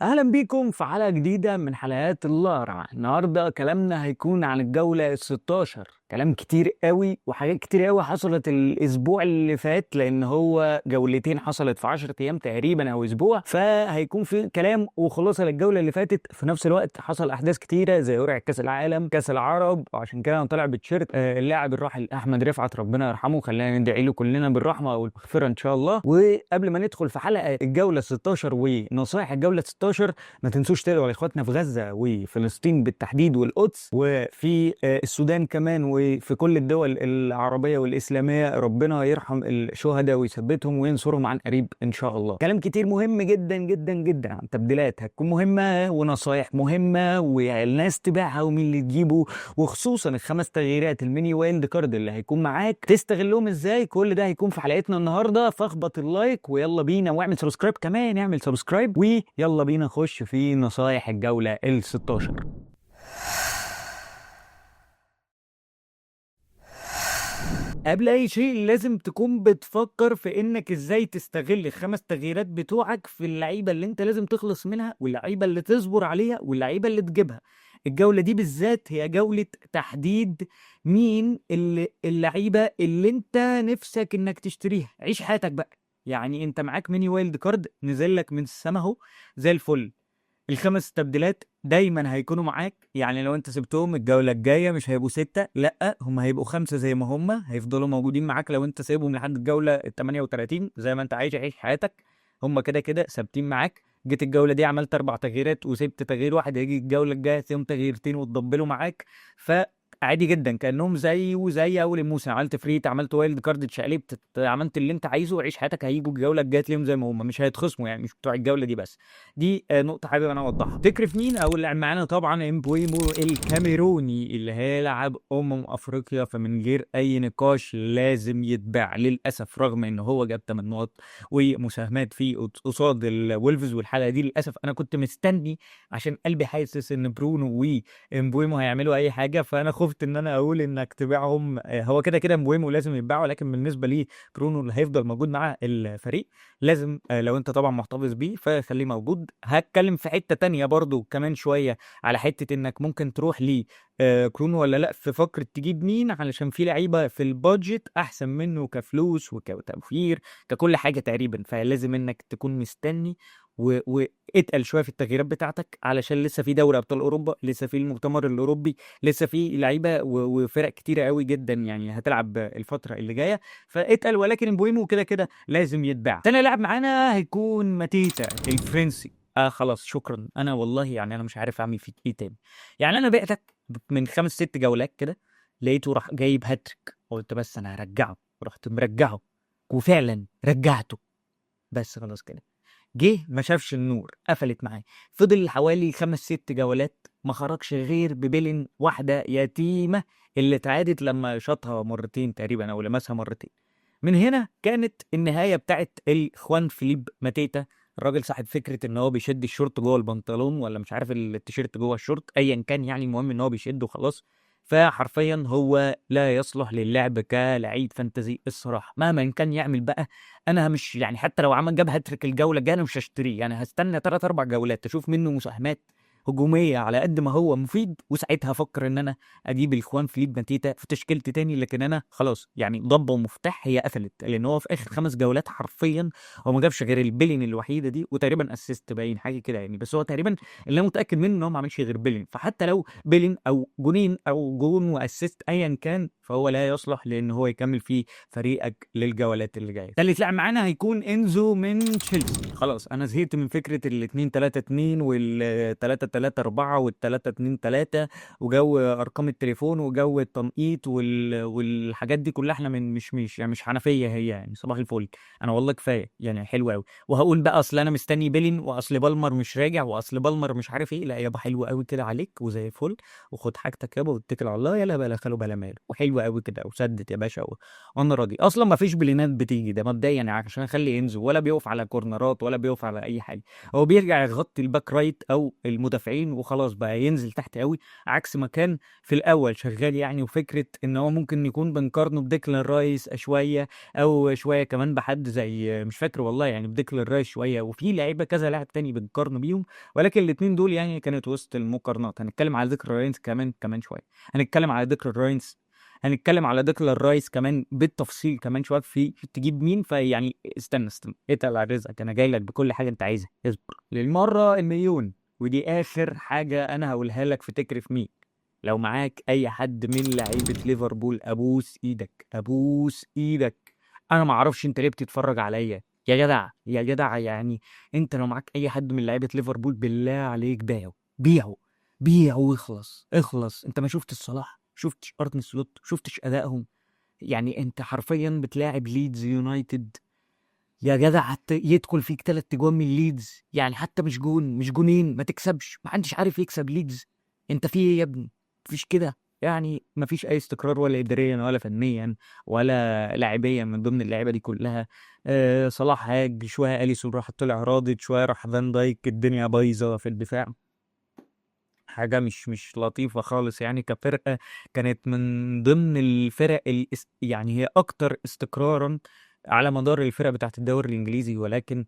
اهلا بيكم في حلقة جديدة من حلقات الأقرع. النهارده كلامنا هيكون عن الجولة ال 16. كلام كتير قوي وحاجات كتير قوي حصلت الاسبوع اللي فات، لان هو جولتين حصلت في 10 ايام تقريبا او اسبوع، فهيكون في كلام وخلاصة للجوله اللي فاتت. في نفس الوقت حصل احداث كتيرة زي قرعه كاس العالم، كاس العرب، وعشان كده انا طالع بتشيرت اللاعب الراحل احمد رفعت، ربنا يرحمه، خلينا ندعي له كلنا بالرحمة والمغفرة ان شاء الله. وقبل ما ندخل في حلقة الجولة 16 ونصائح الجولة 16، ما تنسوش تدعوا لاخواتنا في غزة وفلسطين بالتحديد والقدس، وفي السودان كمان، وفي كل الدول العربية والاسلامية. ربنا يرحم الشهداء ويثبتهم وينصرهم عن قريب ان شاء الله. كلام كتير مهم جدا جدا جدا عن تبديلات هتكون مهمة ونصايح مهمة والناس تبيعها ومين اللي تجيبه، وخصوصا الخمس تغييرات ال mini wild card اللي هيكون معاك تستغلهم ازاي. كل ده هيكون في حلقتنا النهارده، فاخبط ال like ويلا بينا، واعمل subscribe كمان، اعمل subscribe ويلا بينا نخش في نصايح الجولة ال 16. قبل اي شيء لازم تكون بتفكر في انك ازاي تستغل الخمس تغييرات بتوعك في اللعيبة اللي انت لازم تخلص منها، واللعيبة اللي تصبر عليها، واللعيبة اللي تجيبها. الجولة دي بالذات هي جولة تحديد مين اللعيبة اللي انت نفسك انك تشتريها. عيش حياتك بقى، يعني انت معاك mini wild card نزل لك من السما اهو زي الفل. الخمس تبديلات دايما هيكونوا معاك، يعني لو انت سبتهم الجولة الجاية مش هيبقوا 6، لا هم هيبقوا 5 زي ما هم، هيفضلوا موجودين معاك لو انت سايبهم لحد الجولة ال 38 زي ما انت عايش عيش حياتك، هم كده كده ثابتين معاك. جيت الجولة دي عملت 4 تغييرات وسبت تغيير واحد، هيجي الجولة الجاية تسيبهم تغييرتين وتضبلوا معاك، فعادي جدا كأنهم زي وزي اول الموسم. عملت free hit، عملت wild card، اتشقلبت، عملت اللي انت عايزه وعيش حياتك، هيجوا الجولة الجاية تلاقيهم زي ما هم، مش هيتخصموا، يعني مش بتوع الجولة دي بس. دي نقطة حابب انا اوضحها. تكرف مين او اللي معانا؟ طبعا امبويمو الكاميروني اللي هيلعب افريقيا، فمن غير اي نقاش لازم يتباع للاسف، رغم ان هو جاب 8 نقط ومساهمات في قصاد الولفز. والحلقة دي للاسف انا كنت مستني عشان قلبي حاسس ان برونو وامبويمو هيعملوا اي حاجة، فانا خفت ان انا اقول انك تبيعهم. هو كده كده امبويمو لازم يتباعوا، لكن بالنسبة لي برونو اللي هيفضل موجود مع الفريق لازم، لو انت طبعا محتفظ بيه فخليه موجود. هتكلم في حتة تانية برضو كمان شوية على حتة انك ممكن تروح ل برونو ولا لا في فقرة تجيب مين، علشان في لعيبة في ال budget احسن منه كفلوس وكتوفير ككل حاجة تقريبا، فلازم انك تكون مستني واتقل شوية في التغييرات بتاعتك، علشان لسه في دوري ابطال اوروبا، لسه في المؤتمر الاوروبي، لسه في لعيبة وفرق كتيرة قوي جدا يعني هتلعب الفترة اللي جاية، فاتقل. ولكن امبويمو كده كده لازم يتباع. تاني لاعب معانا هيكون ماتيتا الفرنسي. خلاص شكرا، انا والله يعني انا مش عارف اعمل فيك ايه تاني. يعني انا بعتك من 5 6 جولات كده، لقيته راح جايب هاتريك، قلت بس انا هرجعه، رحت مرجعه وفعلا رجعته، بس خلاص كده جه ما شافش النور، قفلت معاه. فضل حوالي 5 6 جولات ما خرجش غير ببلن واحدة يتيمة اللي اتعادت لما شاطها مرتين تقريبا او لمسها مرتين. من هنا كانت النهاية بتاعت الخوان فيليب ماتيتا، الراجل صاحب فكرة ان هو بيشد الشورت جوه البنطلون، ولا مش عارف التيشيرت جوه الشورت، ايا كان يعني، المهم ان هو بيشده وخلاص. فحرفيا هو لا يصلح للعب كلاعب fantasy الصراحة، مهما كان يعمل بقى. انا مش يعني حتى لو عمل جاب هاتريك الجولة الجاية انا مش هشتريه، يعني هستنى 3 4 جولات اشوف منه مساهمات هجومية على قد ما هو مفيد، وساعتها افكر ان انا اجيب الخوان فيليب ماتيتا في تشكيلتي تاني. لكن انا خلاص يعني ضبه ومفتاح هي قفلت، لان هو في اخر 5 جولات حرفيا هو ما جابش غير البلين الوحيدة دي، وتقريبا assist باين حاجة كده يعني، بس هو تقريبا اللي انا متاكد منه ان هو ما عملش غير بلين. فحتى لو بلين او جونين او جون و assist ايا كان، فهو لا يصلح لان هو يكمل في فريقك للجولات اللي جاية. تالت لاعب معانا هيكون انزو من تشيلسي. خلاص انا زهقت من فكرة ال 2 3 2 وال 3 3 4 وال 3 2 3 وجو ارقام التليفون وجو التنقيط والحاجات دي كلها. احنا من مش مش يعني مش حنفية هي يعني، صباح الفل، انا والله كفاية يعني، حلو قوي. وهقول بقى اصل انا مستني بيلين، واصل بالمر مش راجع، واصل بالمر مش عارف ايه. لا يابا حلو قوي كده عليك وزي الفل، وخد حاجتك يابا واتكل على الله، يلا بلا خلو بلا مال، وحلو قوي كده وسدت يا باشا وانا راضي. اصلا ما فيش بلينات بتيجي ده مبدئيا يعني عشان اخلي انزو ولا بيقف على كورنرات ولا بيقف على اي حاجة، هو بيرجع يغطي ال back right او المدافعين. المدافعين وخلاص بقى ينزل تحت قوي، عكس ما كان في الاول شغال يعني. وفكره ان هو ممكن يكون بنقارنه بديكلان رايس شوية، او شوية كمان بحد زي مش فاكر والله يعني، بديكلان رايس شوية، وفي لعيبة كذا لاعب تاني بنقارنه بيهم، ولكن الاثنين دول يعني كانت وسط المقارنات. هنتكلم على ديكلان رايس كمان شوية، هنتكلم على ديكلان رايس، هنتكلم على ديكلان رايس كمان بالتفصيل كمان شوية في تجيب مين. فيعني استنى اتقل على رزقك، انا جاي لك بكل حاجة انت عايزها، اصبر للمرة المليون. ودي اخر حاجة انا هقولها لك في تكرف مين. لو معاك اي حد من لعيبة ليفربول ابوس ايدك، ابوس ايدك، انا ما اعرفش انت ليه بتتفرج عليا يا جدع، يا جدع. يعني انت لو معاك اي حد من لعيبة ليفربول بالله عليك بيعه، بيعه، بيعه واخلص، اخلص. انت ما شفتش صلاح، شفتش ارني سلوت، شفتش ادائهم، يعني انت حرفيا بتلاعب ليدز يونايتد يا جدع، حتى يدخل فيك 3 جوان من ليدز، يعني حتى مش جون مش جونين ما تكسبش، ما حدش عارف يكسب ليدز. انت في ايه يا ابني؟ مفيش كده يعني، مفيش اي استقرار ولا اداريا ولا فنيا ولا لاعبيا من ضمن اللعيبة دي كلها. صلاح هاج شوية، اليسون راح طلع راضد شوية، راح فان دايك، الدنيا بايظة في الدفاع، حاجة مش لطيفة خالص يعني. كفرقه كانت من ضمن الفرق يعني هي اكتر استقرارا على مدار الفرق بتاعت الدوري الانجليزي، ولكن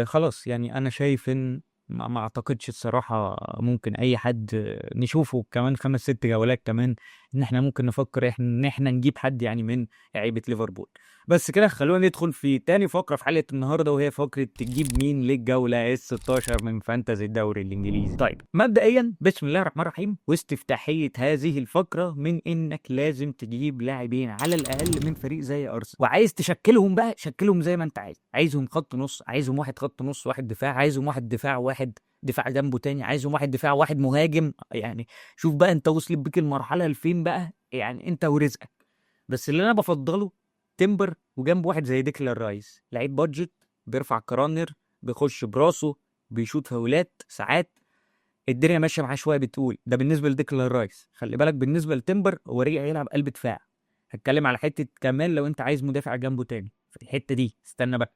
خلاص يعني انا شايف ان ما اعتقدش الصراحة ممكن اي حد نشوفه كمان 5-6 جولات كمان ان احنا ممكن نفكر ان احنا نجيب حد يعني من لعيبة ليفربول. بس كده خلونا ندخل في تاني فقرة في حلقة النهاردة، وهي فقرة تجيب مين للجولة ال16 من fantasy الدوري الانجليزي. طيب مبدئيا بسم الله الرحمن الرحيم، واستفتاحية هذه الفقرة من انك لازم تجيب لاعبين على الاقل من فريق زي ارسنال، وعايز تشكلهم بقى شكلهم زي ما انت عايز، عايزهم خط نص، عايزهم واحد خط نص واحد دفاع، عايزهم واحد دفاع واحد دفاع جنبه تاني، عايزهم واحد دفاع واحد مهاجم. يعني شوف بقى انت وصلت بيك المرحلة لفين بقى، يعني انت ورزقك. بس اللي انا بفضله تمبر وجنب واحد زي ديكلان رايس، لعيب budget، بيرفع corner، بيخش براسه، بيشوط فاولات ساعات، الدنيا ماشية معاه شوية. بتقول ده بالنسبة لديكلان رايس. خلي بالك بالنسبة لتمبر هو رجع يلعب قلب دفاع، هتكلم على حتة كمان لو انت عايز مدافع جنبه تاني في الحتة دي، استنى بقى.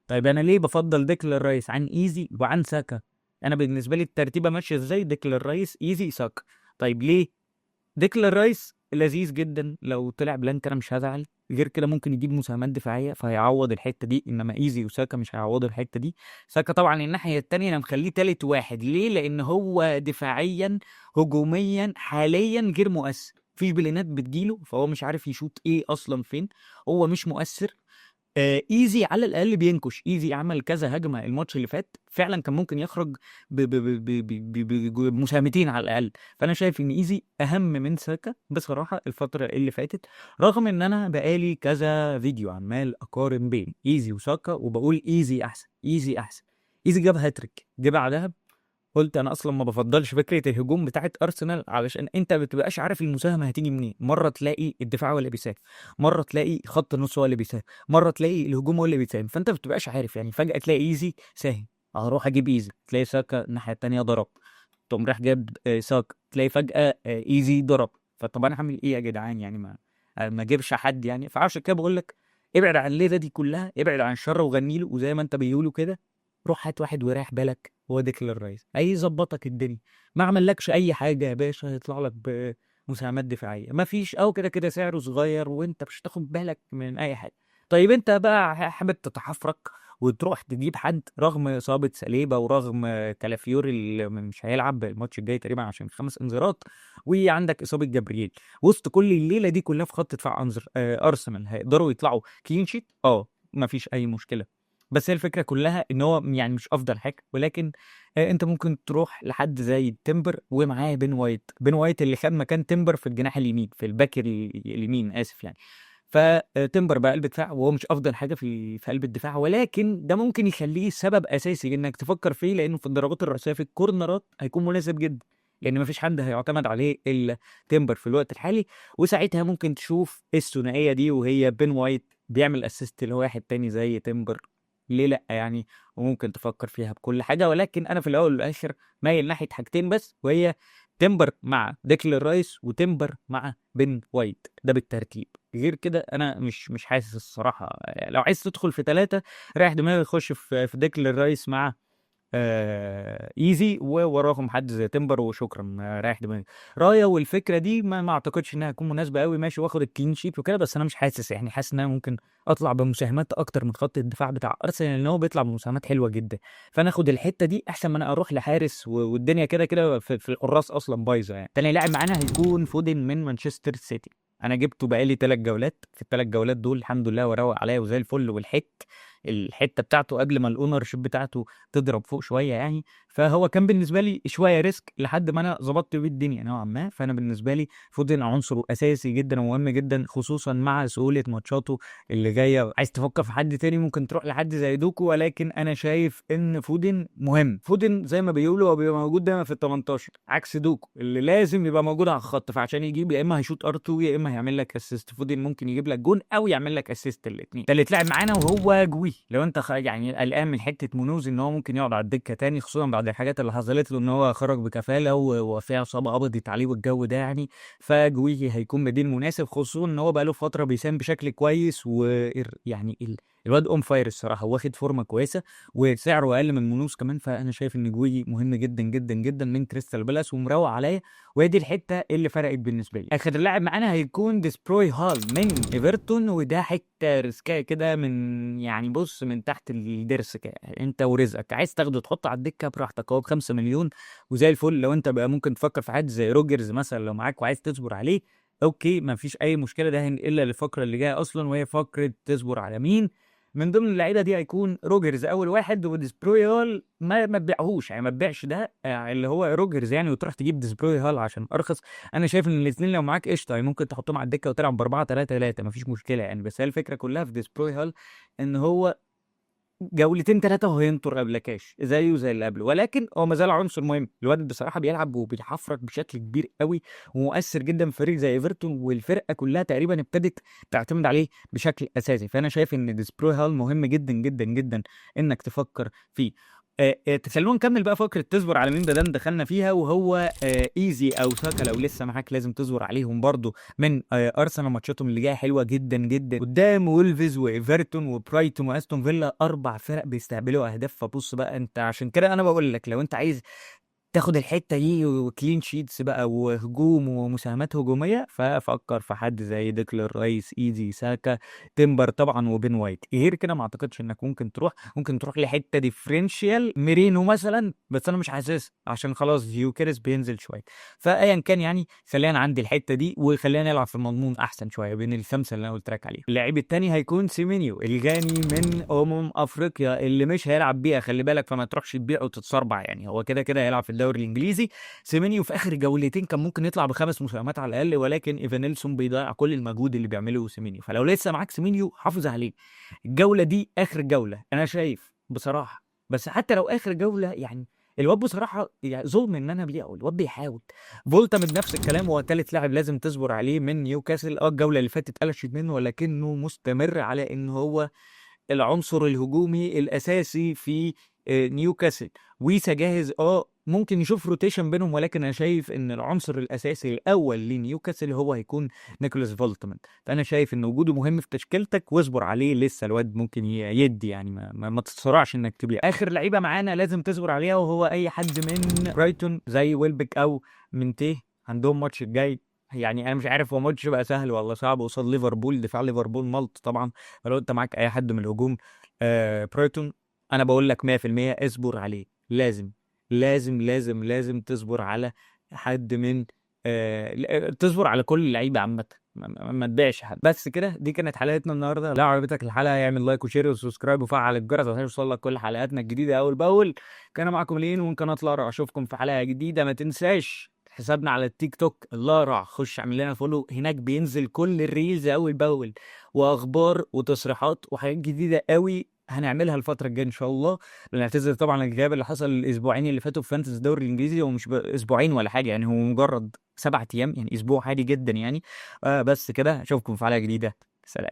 طيب انا ليه بفضل ديكلان رايس عن ايزي وعن ساكا؟ انا بالنسبة لي الترتيبه ماشية ازاي: ديكلان رايس، ايزي، ساكا. طيب ليه ديكلان رايس لذيذ جدا، لو طلع blank انا مش هزعل، غير كده ممكن يجيب مساهمات دفاعية فهيعوض الحتة دي، انما ايزي وساكا مش هيعوضوا الحتة دي. ساكا طبعا الناحية التانية انا مخليه تالت واحد، ليه؟ لان هو دفاعيا هجوميا حاليا غير مؤثر، مفيش بلينات بتجيله، فهو مش عارف يشوط ايه اصلا فين، هو مش مؤثر. ايزي على الاقل بينكش، ايزي عمل كذا هجمة الماتش اللي فات فعلا كان ممكن يخرج بمساهمتين على الاقل. فانا شايف ان ايزي اهم من ساكا بصراحة الفترة اللي فاتت، رغم ان انا بقالي كذا فيديو عمال اقارن بين ايزي وساكا وبقول ايزي احسن، ايزي احسن. ايزي جاب هاتريك، جه بعدها قلت انا اصلا ما بفضلش فكرة الهجوم بتاعت ارسنال، علشان انت ما بتبقاش عارف المساهمة هتيجي منين، مرة تلاقي الدفاع هو اللي بيساهم، مرة تلاقي خط النص هو اللي بيساهم، مرة تلاقي الهجوم هو اللي بيساهم، فانت ما بتبقاش عارف. يعني فجاة تلاقي ايزي ساهم، هروح اجيب ايزي، تلاقي ساكا الناحية التانية ضرب، تقوم رايح جاب ساكا، تلاقي فجاة ايزي ضرب. فطب انا هعمل ايه يا جدعان؟ يعني ما اجيبش حد يعني. فعشان كده بقول لك ابعد عن الليلة دي كلها، ابعد عن الشر وغني له، وزي ما انت بيقولوا كده روح هات واحد وريح بالك، هو ديكلان رايس هيظبطك الدنيا. ما عملكش اي حاجة يا باشا هيطلع لك بمساهمات دفاعية، ما فيش او كده كده سعره صغير وانت مش هتاخد بالك من اي حاجة. طيب انت بقى حابب تتحفرك وتروح تجيب حد رغم اصابه سليبه ورغم كالافيوري اللي مش هيلعب الماتش الجاي تقريبا عشان 5 انذارات، وعندك اصابه جبريل، وسط كل الليلة دي كلها في خط دفاع ارسنال هيقدروا يطلعوا clean sheet؟ ما فيش اي مشكلة. بس هي الفكرة كلها ان هو يعني مش افضل حاجة، ولكن انت ممكن تروح لحد زي تيمبر ومعاه بين وايت، بين وايت اللي خد مكان تيمبر في الجناح اليمين، في ال back اليمين اسف يعني. فتمبر بقى قلب دفاع، وهو مش افضل حاجة في قلب الدفاع، ولكن ده ممكن يخليه سبب اساسي انك تفكر فيه، لانه في الضربات الرأسية في الكورنرات هيكون مناسب جدا، لان مفيش حد هيعتمد عليه الا تمبر في الوقت الحالي. وساعتها ممكن تشوف الثنائية دي، وهي بين وايت بيعمل assist لواحد تاني زي تمبر، ليه لا يعني؟ وممكن تفكر فيها بكل حاجة. ولكن انا في الاول والاخر مايل ناحية حاجتين بس، وهي تمبر مع ديكلان رايس وتمبر مع بن وايت، ده بالترتيب. غير كده انا مش حاسس الصراحة. لو عايز تدخل في 3 ريح دماغك، خش في ديكلان رايس مع ايزي، ووراهم حد زي تمبر وشكرا، رايح دماغي. رايا والفكرة دي ما اعتقدش انها تكون مناسبة قوي. ماشي واخد ال clean sheet وكده، بس انا مش حاسس، يعني حاسس ان انا ممكن اطلع بمساهمات اكتر من خط الدفاع بتاع ارسنال، لان هو بيطلع بمساهمات حلوة جدا. فانا اخد الحتة دي احسن ما انا اروح لحارس والدنيا كده كده في الحراس اصلا بايظة يعني. تاني لاعب معانا هيكون فودن من مانشستر سيتي. انا جبته بقالي 3 جولات، في الثلاث جولات دول الحمد لله وروق عليا وزي الفل، الحتة بتاعته قبل ما ال ownership بتاعته تضرب فوق شوية يعني، فهو كان بالنسبة لي شوية risk لحد ما انا ظبطت بيه الدنيا نوعا ما. فانا بالنسبة لي فودن عنصر اساسي جدا ومهم جدا، خصوصا مع سهولة ماتشاته اللي جاية. عايز تفكر في حد تاني ممكن تروح لحد زي دوكو، ولكن انا شايف ان فودن مهم. فودن زي ما بيقولوا هو بيبقى موجود دايما في ال 18، عكس دوكو اللي لازم يبقى موجود على الخط، فعشان يجيب يا اما هيشوط R2 يا اما هيعمل لك assist. فودن ممكن يجيب لك جون او يعمل لك assist، الاثنين. تالت لاعب معانا وهو جوي. لو انت يعني قلقان من حتة مونوز ان هو ممكن يقعد على الدكة تاني، خصوصا بعد الحاجات اللي حصلت له ان هو خرج بكفاله وفي عصابة قبضت عليه والجو ده يعني، فجويهي هيكون بديل مناسب، خصوصا ان هو بقاله فترة بيساهم بشكل كويس، ويعني الواد on fire الصراحة، واخد فورمه كويسة وسعره اقل من مونوز كمان. فانا شايف ان جويهي مهم جدا جدا جدا من كريستال بالاس ومروق عليا، وهي دي الحتة اللي فرقت بالنسبة لي. اخر لاعب معانا هيكون ديسبروي هال من ايفرتون، وده حتة risk ايه كده من يعني بص من تحت الضرس كده، انت ورزقك عايز تاخده تحطه على الدكة براحتك، هو ب 5 مليون وزي الفل. لو انت بقى ممكن تفكر في حد زي روجرز مثلا لو معاك وعايز تصبر عليه، okay ما فيش اي مشكلة، ده هنقلها للفقرة اللي جاية اصلا، وهي فقره تصبر على مين. من ضمن اللعيبة دي هيكون روجرز اول واحد، وديسبروي هال ما تبيعهوش، يعني ما تبيعش ده، اللي هو روجرز يعني، وتروح تجيب ديسبروي هال عشان ارخص. انا شايف ان الاثنين لو معاك قشطه، يعني ممكن تحطهم على الدكة وتلعب ب 4 3 3 مفيش مشكلة يعني. بس هي الفكرة كلها في ديسبروي هال ان هو جولتين ثلاثة وهينطر قبل كاش زيه زي اللي قبله، ولكن هو ما زال عنصر مهم. الواد بصراحة بيلعب وبيحفرك بشكل كبير قوي ومؤثر جدا في فريق زي ايفرتون، والفرقة كلها تقريبا ابتدت تعتمد عليه بشكل اساسي. فانا شايف ان ديسبروي هال مهم جدا جدا جدا انك تفكر فيه. تخلونا نكمل بقى فقره تصبر على مين ده دخلنا فيها، وهو ايزي او ساكا لو لسه معاك لازم تصبر عليهم برضو من ارسنال. ماتشاتهم اللي جاية حلوة جدا جدا قدام وولفز وايفرتون وبرايتون واستون فيلا، 4 فرق بيستقبلوا اهداف. فبص بقى انت، عشان كده انا بقول لك لو انت عايز تاخد الحتة دي و clean sheets بقى وهجوم ومساهمات هجومية، ففكر في حد زي ديكلان رايس، ايزي، ساكا، تيمبر طبعا، وبين وايت. غير كده ما اعتقدش انك ممكن تروح لحته differential ميرينو مثلا، بس انا مش حاسس عشان خلاص يوكيريس بينزل شوية. فايا كان يعني خلينا عندي الحتة دي، وخلينا نلعب في المضمون احسن شوية بين الخمسة اللي انا قلت لك عليهم. اللاعب الثاني هيكون سيمينيو الغاني من افريقيا اللي مش هيلعب بيها، خلي بالك، فما تروحش تبيعه وتتصربع يعني، هو كده كده هيلعب في الدوري الانجليزي. سيمينيو في اخر جولتين كان ممكن يطلع ب5 مساهمات على الاقل، ولكن ايفانيلسون بيضيع كل المجهود اللي بيعمله سيمينيو. فلو لسه معاك سيمينيو حافظ عليه. الجولة دي اخر جولة انا شايف بصراحة، بس حتى لو اخر جولة يعني الواد بصراحة يعني ظلم ان انا ابيعه، الواد بيحاول. فولتمد نفس الكلام، هو ثالث لاعب لازم تصبر عليه من نيوكاسل. الجولة اللي فاتت قلشت منه، ولكنه مستمر على ان هو العنصر الهجومي الاساسي في نيوكاسل. ويسا جاهز، ممكن يشوف rotation بينهم، ولكن انا شايف ان العنصر الاساسي الاول لنيوكاسل هو هيكون نيكولاس فولتمان. فانا شايف ان وجوده مهم في تشكيلتك، واصبر عليه لسه الواد ممكن يدي يعني، ما تتسرعش انك تبيع. اخر لعيبة معانا لازم تصبر عليها وهو اي حد من برايتون زي ويلبك او منتيه، عندهم ماتش الجاي. يعني انا مش عارف هو ماتش بقى سهل ولا صعب قصاد ليفربول، دفاع ليفربول ملط طبعا. فلو انت معاك اي حد من الهجوم برايتون، انا بقول لك 100% اصبر عليه. لازم لازم لازم لازم تصبر على حد من تصبر على كل اللعيبة عامة، ما تبيعش حد. بس كده دي كانت حلقتنا النهارده. لو عجبتك الحلقة اعمل like و share و subscribe وفعل الجرس عشان يوصل لك كل حلقاتنا الجديدة اول باول. كان معاكم لين ومن قناة لارا، اشوفكم في حلقة جديدة. ما تنساش حسابنا على التيك توك لارا، خش اعمل لنا follow هناك، بينزل كل ال reels اول باول، واخبار وتصريحات وحاجات جديدة قوي هنعملها الفترة الجاية إن شاء الله. بنعتذر طبعا الغياب اللي حصل الأسبوعين اللي فاتوا في fantasy الدوري الإنجليزي، هو مش أسبوعين ولا حاجة يعني، هو مجرد 7 أيام يعني، أسبوع عادي جدا يعني. بس كده، أشوفكم في حلقة جديدة. سلام.